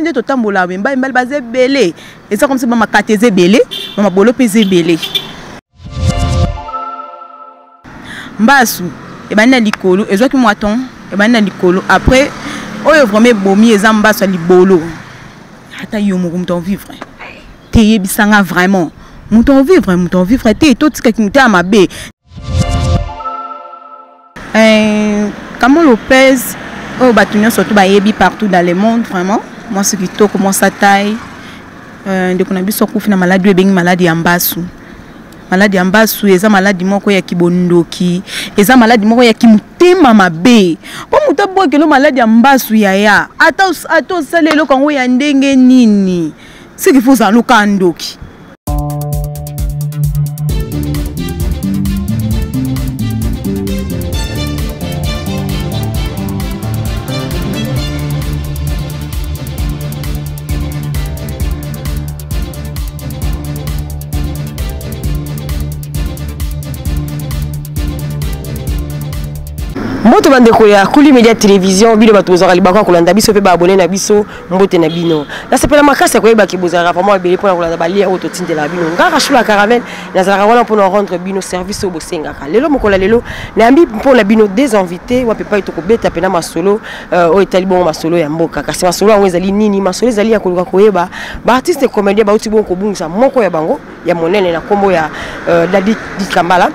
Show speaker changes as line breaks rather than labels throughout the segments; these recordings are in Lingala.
nde totambola mibali, mibali baza ebele. Eza comme si bamakata eza ebele, bamabolo mpe eza ebele. Mbasu ebandi na likolo, ezwaki mwa ton, ebandi na likolo. Après oyo vraiment ebomi eza mbasu ya libolo. Ata yo moko moto vivre te, yebisanga vraiment moto vivre, moto vivre te, totikaki moto ya mabe. Kamo Lopez oyo bato nyonso to bayebi partout dans le monde, vraiment mwasi kitoko, mwasi taille. Ndeko na biso akufi na maladi oyo ebengi maladi ya mbasu. Maladi ya mbasu eza maladi moko ya kibondoki, eza maladi moko ya kimotema mabe. Mpo moto abwakelo maladi ya mbasu, yaya, ata osali eloko yango ya ndenge nini, soki fo ozala loka ndoki.
Mbote bandeko ya Kuli Media Télévision, bino bato bozalaka libako ya kolanda biso mpe baabone na biso, mbote na bino. Nasepela makasi ya koyeba ke bozalaka vraiment ebele mpona kolanda balia oyo totindelaka bino. Nga Rachula Caramel nazalaka wana mpona rendre bino service oyo bosengaka. Lelo mokolo ya lelo nayambi mpona bino des invités wapi epai tokobeta mpena masolo oyo etali bongo masolo ya mboka. Kasi masolo yango ezali nini? Masolo ezali ya koluka koyeba baartiste comédien bauti bongo kobungisa moko ya bango ya monene na nkombo ya Dadi Dikambala,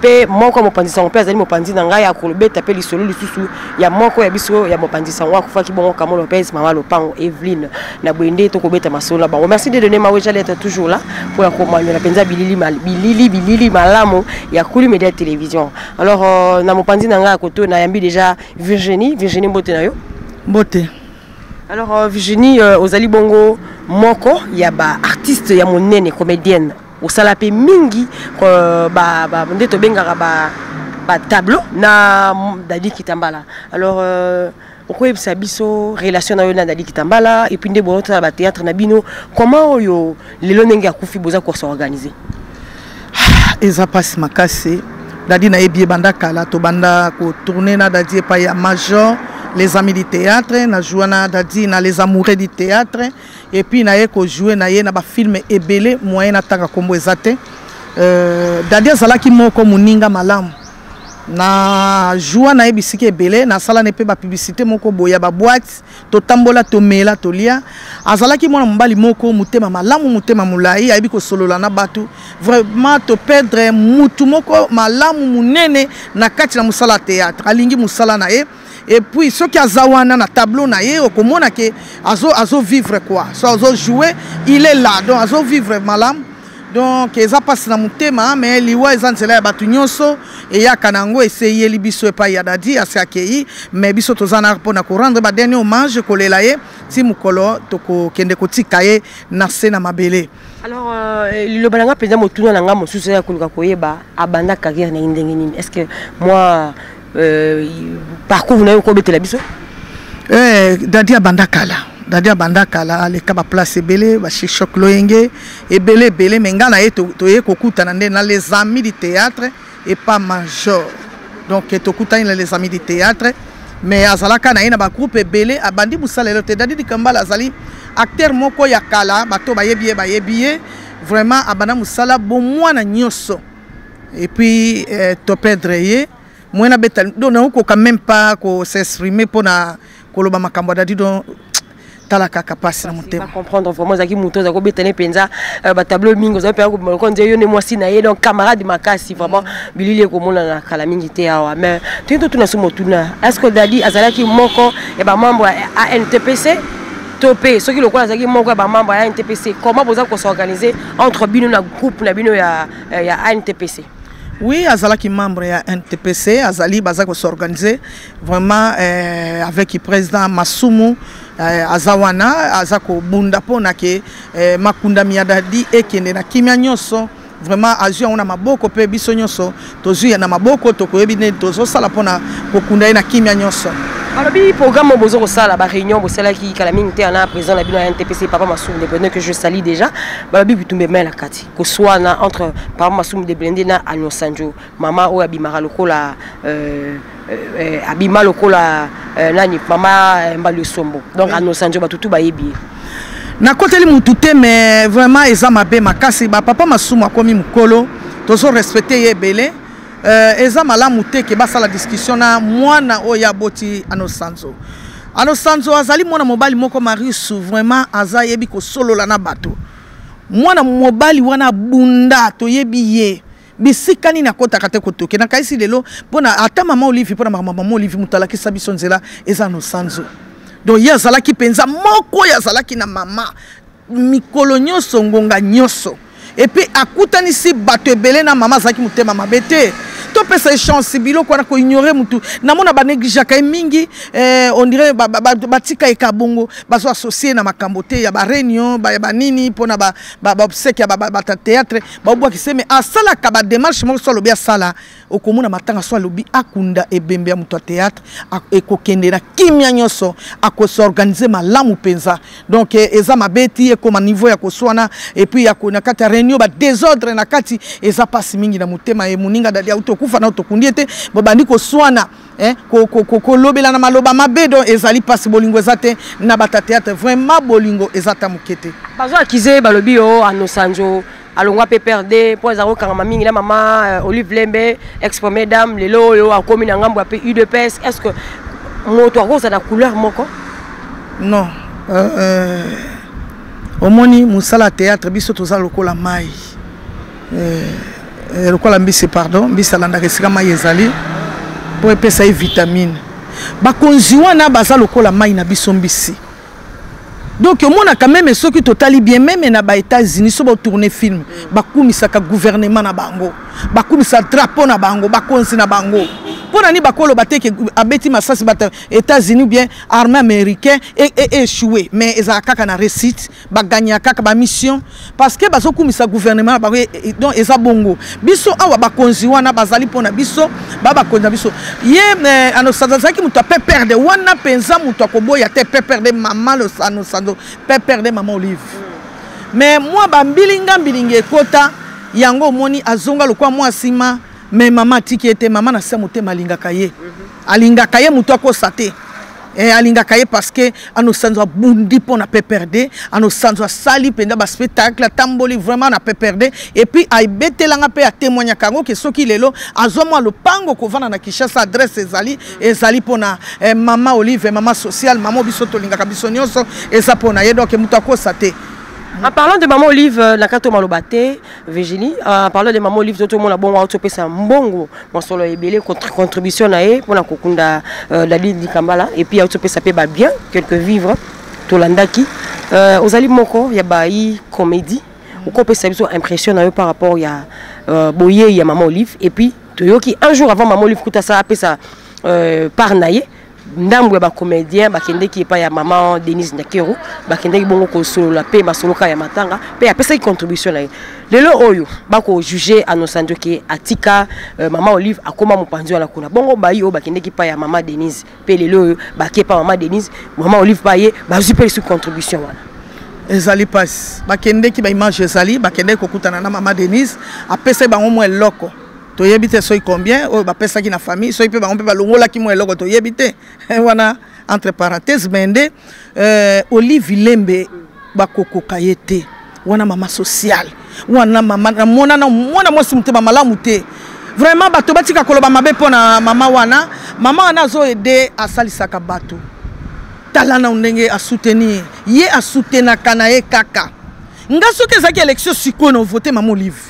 mpe moko ya mopanzi sango mpe azali mopanzi na ngai akolobeta mpe lisolo lisusu ya moko ya biso ya mopanzi sango akufaki bongo Kamo Lopez, mama lopango Evelyne. Na boye nde tokobeta masolo na bango. Merci de donner Maweja d'être toujours là pour ya komanyola mpenza bilili, bilili bilili malamu ya Kuli Media Télévision. Alors na mopanzi na ngai akoto nayambi déjà Virginie. Virginie, mbote na yo.
Mbote.
Alors Virginie, ozali bongo moko ya ba artiste ya monene, comédienne, osala mpe mingi nde tobengaka ba tableau na Dadi Kitambala. Alors okoyebisa biso relation na yo na Dadi Kitambala, et puis nde bozosala ba théâtre na bino, comment oyo lelo ndenge akufi boza kosorganiser?
Eza mpasi makasi. Dadi nayebi ye banda kala, tobanda kotourne na Dadi epai ya Major, Les Amis du Théâtre. Na joua na Dadi na Les Amoureux du Théâtre, et puis naye kojoue na ye na bafilme ebele, moyen natanga nkombo eza te. Dadi azalaki moko moninga malamu. Na joua na ye bisika ebele, nasala ne mpe bapublicité moko boye ya baboite, totambola, tomela, tolia. Azalaki mwana mobali moko motema malamu, motema molai, ayebi kosolola na bato. Vraiment toperdre mutu moko malamu monene na kati na mosala ya théâtre. Alingi mosala na ye, et puis soki aza wana na tableau na ye, okomona ke azo vivre quoi, so azo jouer, il est là, donc azo vivre malamu. Donc eza mpasi na motema, mais liwa eza nzela ya bato nyonso, eyaka na yango. Eseyeli biso epai ya Dadi, asi akei, mais biso toza na mpona korendre ba dernier hommage, kolela ye ti mokolo tokokende kotika ye na se na mabele.
Alors liloba na nga mpenza, motuna na nga mosusu ya koluka koyeba, abanda carrière na ye ndenge nini? Est ce que moi parcours na ye okobetela biso?
Dadi abanda kala, Dadi abanda kala, aleka baplace ebele, bashishok loyenge ebele ebele, mais nga na ye toye kokutana nde na Les Amis du Théâtre et pas Major. Donc tokutani na Les Amis du Théâtre, mais azalaka na ye na bagroupe ebele. Abandi mosala elo te. Dadi Dikambala azali acteur moko ya kala, bato bayebi ye, bayebi ye vraiment. Abanda mosala bomwana nyonso, et puis toperdre ye. Moyen nabeta, donc nakokoka même pas kos'exprimer mpona koloba makambo ya Dadi. Donc tala kaka, mpasi na motema.
Comprendre vraiment, ozalaki moto oza kobetane mpenza batableau mingi, ozali mpenza kobima lokola nzela yo nde mwasi na ye, donc camarade makasi vraiment. Bilili ekomonana kala mingi te awa, mais toyei totuna so motuna: est ce que Dadi azalaki moko ya bamembre ya ANTPC? To mpe soki lokola azalaki moko ya bamembre ya ANTPC, comment boza kos'organiser entre bino na groupe na bino ya ANTPC?
Oui, azalaki membre ya NTPC. Azali, baza kos'organiser vraiment avec président Masumu. Aza wana, aza kobunda mpona ke makundami ya Dadi ekende na kimia nyonso. Vraiment azwi yango na maboko, mpe biso nyonso tozwi na maboko, tokoyebi nde tozosala mpona kokunda ye na kimia nyonso.
Balobi programme oyo bozo kosala, ba réunion bosalaki kala mingi te na président na bino ya NTPC, papa Masumu de Blende, que je salue déjà. Balobi bitumba emela na kati, koswana entre papa Masumu de Blende na Anosanjo, mama oyo abimaka lokola abima lokola nani, mama Mbali Osombo. Donc Anosanjo, bato tu bayebi ye.
Nakoteli mutu te, mais vraiment eza mabe makasi. Bapapa Masumu akomi mokolo, tozorespecte ye ebele. Eza malamu te ke basala discussion na mwana oyo aboti Anosanzo. Anosanzo azali mwana mobali moko, Marius, vraiment aza yebi kosolola na bato. Mwana mobali wana abunda, toyebi ye bisika nini akɔtaka te kotoke. Nakayisi lelo mpona ata mama Olive, mpona makambo mama Olive, moto alakisa biso nzela eza Anosanzo. Donc ye azalaki mpenza moko oyo azalaki na mama mikolo nyonso, ngonga nyonso, et puis akutanisi bato ebele na mama. Azalaki motema mabe te. Topesa ye chance. Biloko wana koignore mutu, namona banégligeaka ye mingi. On dirait batika ye ka bongo, bazo associe na makambo te ya baréunion ya banini mpona baobsèques ya bata théâtre, babwakise. Mais asalaka badémarche moko. So alobi asala, okomona matanga. So alobi akunda ebembe ya moto ya théâtre, ekokende na kimia nyonso, akos'organiser malamu mpenza. Donc eza mabe ti ekoma niveau ya koswana, et puis ya na kati ya réunion badésordre na kati. Eza mpasi mingi na motema. Ye moninga Dadi auti okufa na tokundi ye te, bobandi koswana, kolobela na maloba mabe. Donc ezali mpasi. Bolingo eza te na bato ya théâtre, vraiment bolingo eza ta moke te.
Bazo akize, balobi yo Anosanjo alongwa PPRD mpo aza kokangama mingi na mama Olive Lembe, ex première dame. Lelo oyo akomi na ngambo ya mpe UDPS. Est ce que moto akozala na couleur moko?
Non. Omoni mosala ya théâtre, biso toza lokola mai, lokola mbisi, pardon. Mbisi alandaka esika mai ezali mpo epesa ye vitamine. Bakonzi wana baza lokola mai na biso mbisi. Donc omonaka même soki totali bien, même na baÉtats-Unis, so batourne film, bakumisaka gouvernement na bango, bakumisa drapeau na bango, bakonzi na bango. Mpo na nini bakoloba te ke abeti masasi bato États-Unis, bien armée américain échoué? Mais ezalaka kaka na réussite, baganyaka kaka bamission parce que bazokumisa gouvernement na bango. Donc eza bongo. Biso awa, bakonzi wana bazali mpona biso, ba bakonzi na biso. Ye Anosanzo azalaki moto ya PPRD wana mpenza, moto akoboya te PPRD, mama Anosanzo, PPRD, mama Olive. Mais mwa bambilinga mbilinga ekota yango, omoni azonga lokwa mwa nsima. Mais mama atiki ye te. Mama na se motema alingaka ye, alingaka ye, moto akosa te. Alingaka ye parce que Anosanzo abundi mpo na PPRD. Anosanzo asali mpenza baspectacle, atamboli vraiment na PPRD, et puis abetelanga mpe atémoignaka yango ke soki lelo azwa mwa lopango kovanda na Kinshasa, adresse ezali mpona mama Olive, mama sociale, mama biso tolingaka biso nyonso, eza mpona ye. Donc moto akosa te.
En parlant de maman Olive, na kati maloba te, Virginie, en parlant de maman Olive, tomona bongo autopesa mbongo mosolo ebele, contribution na ye mpona kokunda Dadi Dikambala, et puis autopesa mpe babien, quelques vivres tolandaki. Ozali moko ya bayi comédie, okopesa biso impression na yo par rapport ya boyei ya mama Olive? Et puis toyoki un jour avant mama Olive kuta asala apesa part na ye, ndambo ya bacomédien bakendeki epai ya mama Denise Nyakero, bakendeki bongo kosolola mpe masoloka ya matanga, mpe apesaki contribution na ye. Lelo oyo bakojuge Anosanjo ke atika mama Olive, akóma mopanzi wana kuna. Bongo bayi oyo bakendeki epai ya mama Denise mpe lelo oyo bake epai mama Denise, mama Olive mpe aye, bazwi mpe lisusu contribution wana.
Ezali mpasi. Bakendeki, baimage ezali, bakendeki kokutana na mama Denise, apesaki bango mwa eloko, toyebi te soki combien oyo bapesaki na famille, soki mpe bango mpe balongolaki mwa eloko, toyebi te wana, entre parenthèse. Mais nde Olive Lembe bakokoka ye te. Wana mama sociale wana, mama namonana mwana mwasi motema malamu te. Vraiment bato batika koloba mabe mpo na mama wana. Mama wana azoaider, asalisaka bato. Tala na ndenge asoutenir ye, asoutenaka na ye kaka. Nga soki ezalaki élection sikoyo, na vote mama Olive.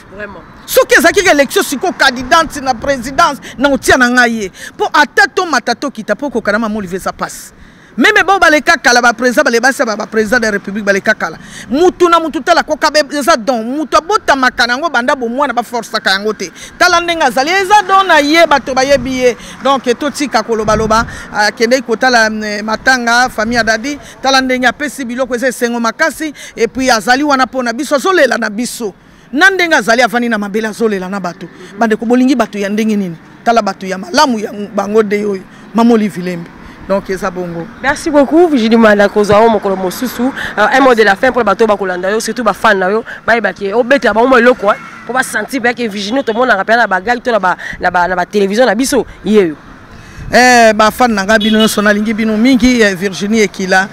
Soki ezalaki élection sikoyo, candidate na présidence, na kotia na ngai ye, mpo ata tomata tokita, mpo koka na mama Olive eza mpasi. Même bao baleka kala, baprésident bale basi, baprésident de république baleka kala, mutu na mutu, tala kokaba eza don. Mutu abotamaka na yango banda bomwana, baforsaka yango te. Tala ndenge azali, eza don na ye, bato bayebi ye. Donc totika kolobaloba. Akendeki kotala matanga famille ya Dadi, tala ndenge apesi biloko, eza esengo makasi. Et puis azali wana mpo na biso, azolela na biso na ndenge azali, avandi na mabele, azolela na bato. Bandeko, bolingi bato ya ndenge nini? Tala bato ya malamu ya bango de oyo, mama Olive Lembe. Donc eza bongo.
Merci beaucoup, Virginie Manda, kozwa yo mokolo mosusu. Un mot de la fin pour bato bakolanda yo, surtout bafan na yo, bayebaki obetela bango mwa eloko mpo basentir bayake Virginie tomonaka mpe na bagag to na batélévision na biso ye yo.
Bafan na nga, bino nyonso, nalingi bino mingi. Virginie Ekila,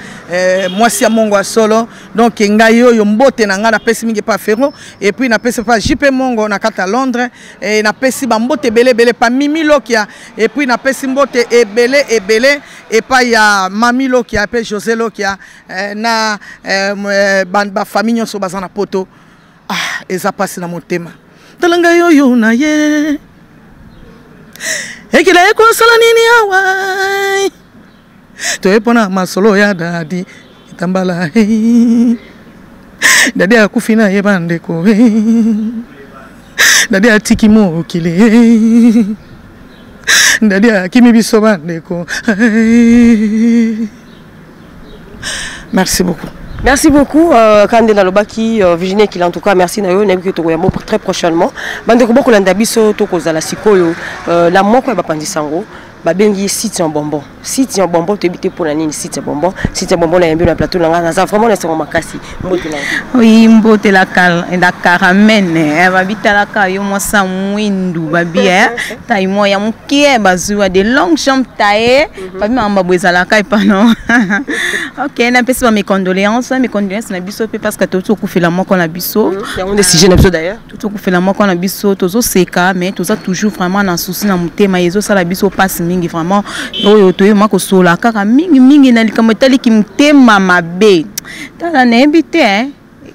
mwasi ya mongo ya solo. Donc ngai oyo, mbote na ngai napesi mingi epa Ferro, et puis napesi pa JP Mongo na kati ya Londres, napesi bambote ebele ebele pa Mimi Lokia, et puis napesi mbote ebele ebele epai ya Mami Lokia mpe José Lokia, na bafamille nyonso baza na Poto. Ah, eza mpasi na motema. Tala ngai oyo na ye Ekila, ekosala nini awa? Toye mpona masolo ya Dadi Etambala. Dadi akufi na ye, bandeko. Dadi atiki mokili, Dadi akimi biso, bandeko. Merci beaucoup.
Merci beaucoup, Kande Nalobaki, Virginie Ekila, en tout cas, merci na yo, nayebi tokoyambo très prochainement. Bandeko bokolanda biso, tokozala sikoyo, na moko ya bapanzi sango, babengi Site en Bonbon. Site en Bonbon, toyebi te mpona nini Site en Bonbon. Site en Bonbon, nayambi na plateau na nga, naza vraiment na esengo makasi. Mbote na yo.
Oui, mbote la caramene. Babi talaka yo mwasa mwindu, babi taille moko ya mokie, bazwi de longue jambe taille, babi makambo boye ezalaka epano. Ok, napesi ba mes condoléances, mes condoléances na biso mpe, parce que toti okufela moko na biso.
Yango nde sujet na biso d'ailleurs.
Tokufela moko na biso, tozoseka, mais toza toujours vraiment na souci na motema, ezosala biso mpasi mingi vraiment. Oyo toyema kosola kaka mingimingi na likambo etaliki motema mabe. Tala, nayebi te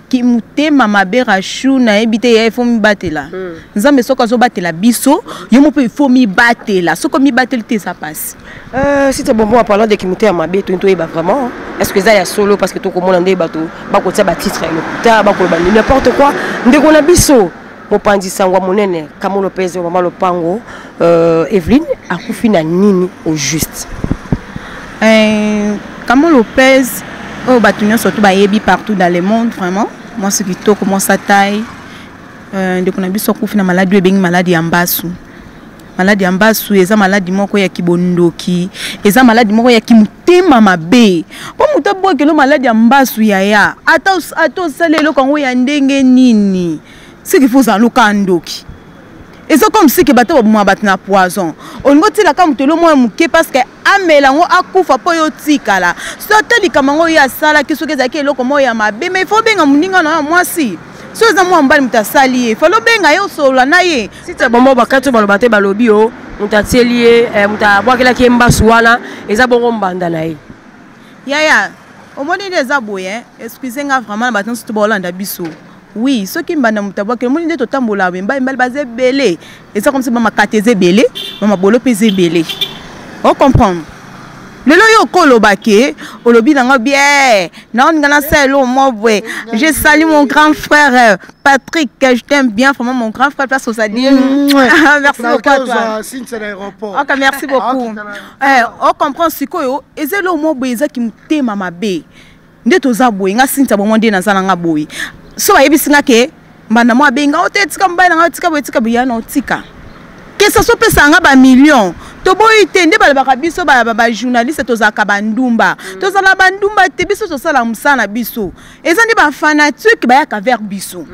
ki motema mabe rashu, nayebi te ya ifo mibatela. Nzambe soki azobatela biso, yo mo mpe ifo mibatela. Soki omibateli te, eza mpasi.
Si c'est bonbon, en parlant de kimotema mabe, toyini toyeba vraiment est ce que eza ya solo, parce que tokomona nde bato bakotia batitre ya lokuta, bakoloba n'importe quoi. Ndeko na biso mopanzi sango ya monene Kamo Lopez, mama lopango, Evelyne akufi na nini au juste?
Kamo Lopez oyo bato nyonso to bayebi partout dans le monde, vraiment mwasi kitoko, mwasi taille, ndeko na biso akufi na maladi oyo ebengi maladi ya mbasu. Maladi ya mbasu eza maladi moko ya kibondoki, eza maladi moko ya kimotema mabe. Mpo moto abwakelo maladi ya mbasu, yaya, ata osali eloko yango ya ndenge nini, soki fo ozala loka ndoki, eza comme si ke bato baboma bato na poison. Olingi otielaka moto elo mwa moke parce que amela yango, akufa mpo yo otikala. So ata likambo yango oyo asalaki, soki ezalaki eloko moko ya mabe, mais ifo obenga moninga na yo ya mwasi. So eza mwa mobali moto asali ye, fale obenga ye, osolola na ye.
Site Bonbon, bakati oyo baloba te, balobi o moto atieli ye, moto abwakelaki ye mbasu wana, eza bongo mbanda na ye.
Yaya, omoni nde eza boye. Excuse nga vraiment na bato nyonso to baolanda biso. Oui, soki mbanda moto abwakeli, omoni nde totambola, mibali mibali baza ebele, eza comme si bamakata eza ebele, bamabolo mpe eza ebele, ocomprendre? Lelo yo okoloba ke olobi nanga bien, naoninga nasala eloko moko boye. Je salue mon grand frère Patrick, je t'aime bien vraiment, mon grand frère, place ozali. Merci beaucoup à toi. Ok, merci beaucoup. Ocomprend? Sikoyo eza eloko moko boye, ezaki motema mabe nde toza boye. Nga Sintia bomo nde naza nanga boye. So bayebisi nga ke mbanda mo abenga o te, tika mobali nanga, tika boye, tika boye, ya na otika kesa. So opesa nga bamillion, toboyi te. Nde balobaka biso bajournaliste tozalaka bandumba, tozala bandumba te. Biso tosala mosala na biso. Eza nde bafanatique bayaka vers biso.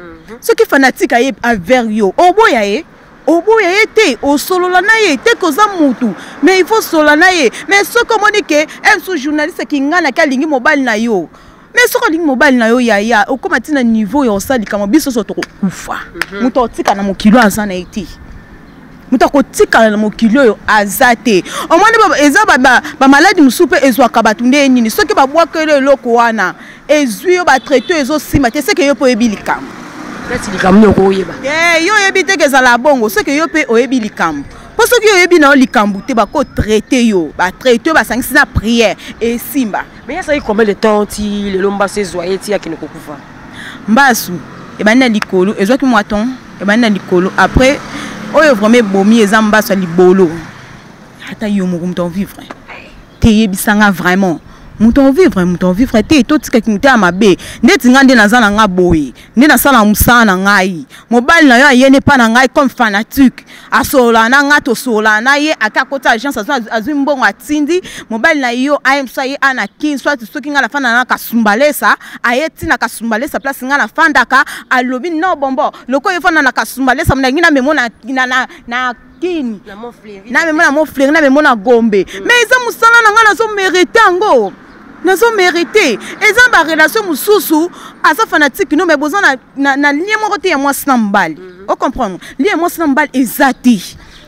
Soki fanatique aye vers yo, oboya ye? Oboya ye te, osolola na ye te, koza mutu, mais il faut solola na ye. Mais soki omoni ke un journaliste kinganaki alingi mobali na yo, mais soki olingi mobali na yo, yaya, okóma ntina niveau ya osala likambo, biso nyonso tokokufa. Moto akotika na mokili oyo aza na ye te, moto akotikala na mokili oyo aza te. Omoni, eza bamaladi mosusu mpe ezwaka bato nde nini. Soki babwakeli eloko wana, ezwi yo, batraite oyo ezosimba te, seke yo mpe oyebi likambo.
Neti likambo nini okoyeba?
Yo oyebi te ke ezala bongo. Soki yo mpe oyebi likambo, mpo soki oyebi na yo likambo te, bakotraite yo, batraite yo, basangisi na prière, esimba.
Mais asali combien de temps ti lelo mbasu ezwa ye ti akende kokufa?
Mbasu ebandi na likolo, ezwaki mwa ton, ebandi na likolo. Après oyo vraiment ebomi eza mbasu ya libolo. Ata yo moko moto ovivre te, yebisanga vraiment. Moto aovivre, moto aovivre te. Totikaki motema mabe. Ndeti ngai nde naza na ngai boye, nde nasala mosala na ngai. Mobali na yo ayeni epa na ngai comme fanatique, asolola na ngai, tosolola na ye, ake akoti agence, azwi mbongo, atindi mobali na yo aye mosu, aye ana Kin, soit soki ngai nafanda na Kasumbalesa, aye ntina Kasumbalesa, place ngai nafandaka, alobi: "Non, Bombo, lokola yo fanda na Kasumbalesa, nalingi namemo na Kini, namemo na Mont Fleury, namemo na Gombe." Mais eza mosala na ngai, nazomérite yango, nazomérite. Eza barelation mosusu, aza fanatique no, mais boza na lien moko te ya mwasi na mobali. Ocomprendre? Lien ya mwasi na mobali eza te.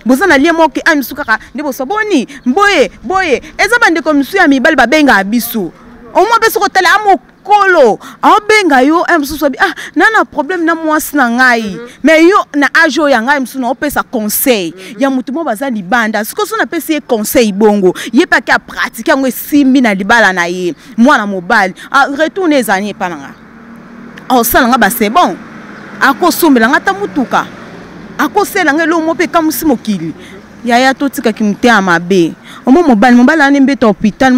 Boza na lien moko a misu kaka nde boso boni boye boye. Eza bandeko misusu ya mibali babengaka biso omwa mpe soki otala amokolo aobenga yo mosusu abi: "Ah, na problème na mwasi na ngai." Mais yo na age oyo ya ngai mosusu, naopesa conseil ya motu moko baza libanda. Sikoyo so napesi ye conseil bongo, ye mpe ake apratike yango, esimbi na libala na ye, mwana mobali retourne ezali epa na nga, aosala nga ba c'est bon, akosombela nga ata mutuka, akosala nga eloko moko mpe ekamusi mokili. Yaya, totikaki motema mabe. Omo mobali, mobali ani mbeto hôpital,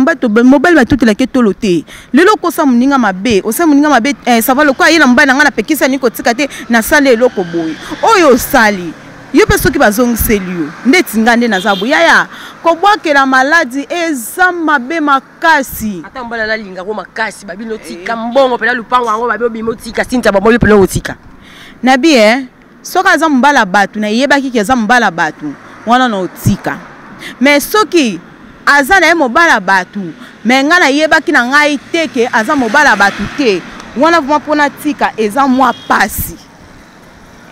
mobali batutelaki etolo te. Lelo okosa moninga mabe, osala moninga mabe, ça va. Lokola ye na mobali na ngai, napekisa nini kotika te, nasali eloko boye oyo osali yo mpe, soki bazongiseli yo ndeti nga nde naza boye. Yaya, kobwakela maladi eza mabe makasi.
Ata mobali alingako makasi, babino otika mbongo mpena lupango yango, babi obima otika Sintia Bombo, mpena otika.
Nabi soki aza mobali ya bato, nayebaki ke aza mobali ya bato wana, na otika. Mais soki aza na ye mobali ya bato, mais ngai nayebaki na ngai te ke aza mobali ya bato te, wana vraiment mpona tika eza mwa pasi,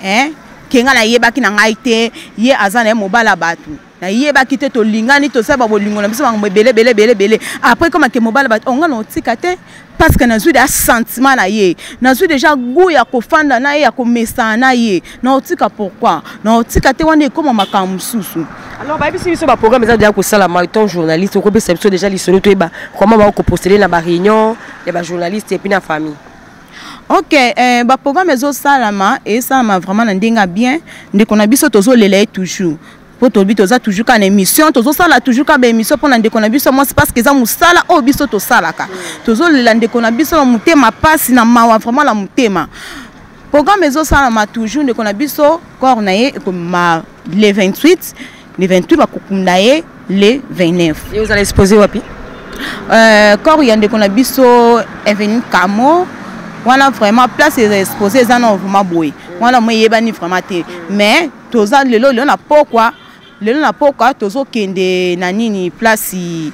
hein? Ke ngai nayebaki na ngai te ye aza na ye mobali ya bato, nayebaki te, tolingani, tosala babolingo na biso, makambo ebele ebele ebele ebele. Après koma ke mobali bato, onga na otika te, parce que nazwi déjà sentiment na ye, nazwi déjà goût ya kofanda na ye, ya komesana na ye, na otika pourquoi? Na otika te, wana ekóma makambo mosusu.
Alors bayebisi biso baprogramme eza déjà kosalama. Ton journaliste okopesa biso déjà lisolo, toyeba comment bakopostele na baréunion ya bajournaliste et puis na famille.
Ok, baprogramme ezosalama, esalama vraiment na ndenge ya bien. Ndeko na biso, tozolela ye toujours, mpo tolobi toza toujours kaka na émission, tozosala toujours kaka baémission mpo na ndeko na biso mwasi, parce que eza mosala oyo biso tosalaka. Tozolela ndeko na biso na motema mpasi, na mawa vraiment na motema. Programme ezosalama toujours. Ndeko na biso, corps na ye ekoma le 28, le 28 bakokunda ye, le 29.
Ye ozala exposé wapi?
Corps ya ndeko na biso Evelyne Kamo wana, vraiment place eza exposé, eza na vraiment boye wana mo eyebani vraiment te. Mais toza lelo, lelo na pokwa, lelo na pokwa tozokende na nini, place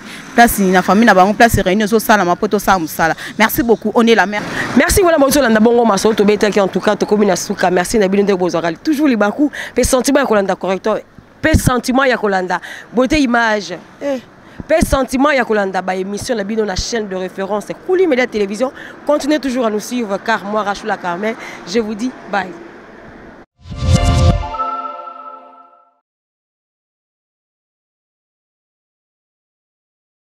na famille na bango, place réunion ezosalama mpo tosala mosala. Merci beaucoup, on est la mère.
Merci. Wana bozolanda bongo masolo tobetaki. En tout cas tokomi na suka. Merci na bino ndenge bozwaka toujours libaku mpe sentiment ya kolanda correcteur, mpe sentiment ya kolanda Beauté Image, mpe sentiment ya kolanda baémission na bino na chaîne de référence Kouli Média Télévision. Continuez toujours à nous suivre, car moi, Rachou la Carmel, je vous dis bye.